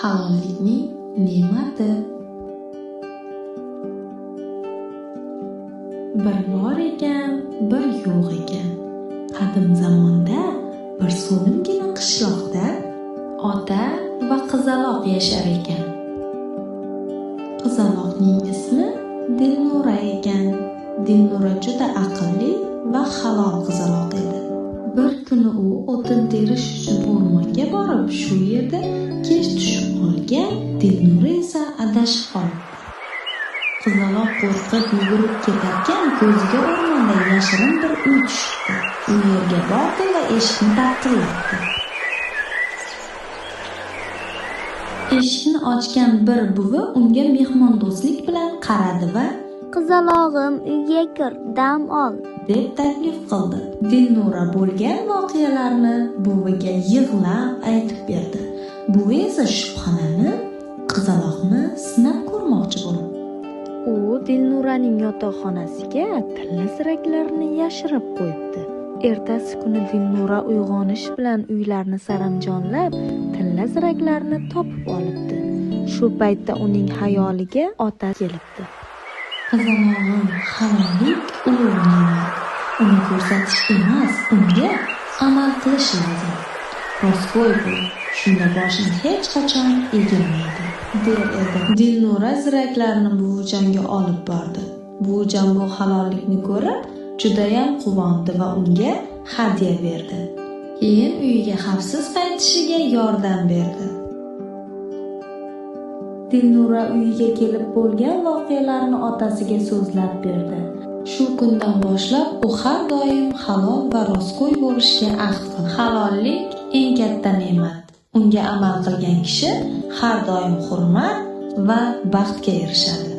Halollikning ne'mati. Bir bor ekan, bir yo'q ekan. Qadim zamonda bir so'limgina qishloqda ota va qizaloq yashar ekan. Qizaloqning ismi Dilnura ekan. Dilnura juda aqlli va halol qizaloq edi. Bir kuni u o'tin terish uchun o'rmonga borib, shu yerda kech tushib qolgan. Dilnura esa adashib qolibdi. Qizaloq qo'rqib yugurib ketarkan, ko'ziga o'rmonda yashirin bir uy tushibdi. U yerga bordi va eshikni taqillatdi. Eshikni ochgan bir buvi unga mehmondo'stlik bilan qaradi va "Qizalog'im, uyga kir, dam ol", deb taklif qildi. Dilnura bo'lgan voqealarni buviga yig'lab aytib berdi. Buvi esa shubhalanib, qizaloqni sinab ko'rmoqchi bo'ldi. U Dilnuraning yotoqxonasiga tilla ziraklarni yashirib qo'yibdi. Ertasi kuni Dilnura uyg'onish bilan uylarni saranjomlab, tilla ziraklarni topib olibdi. Shu paytda uning xayoliga ota kelibdi. Qizalog'im, halollik ulug' ne'mat. Uni ko'rsatish emas, unga amal qilish lozim. Rostgo'y bo'l, shunda boshing hech qachon egilmaydi, der edi. Dilnura ziraklarni buvijonga olib bordi. Buvijon bu halollikni ko'rib, judayam quvondi va unga hadya berdi. Keyin uyiga xavfsiz qaytishiga yordam berdi. Dilnura uyiga kelib bo'lgan voqealarni otasiga so'zlab berdi. Shu kundan boshlab u har doim halol va rostgo'y bo'lishga ahd qildi. Halollik eng katta ne'mat. Unga amal qilgan kishi har doim hurmat va baxtga erishadi.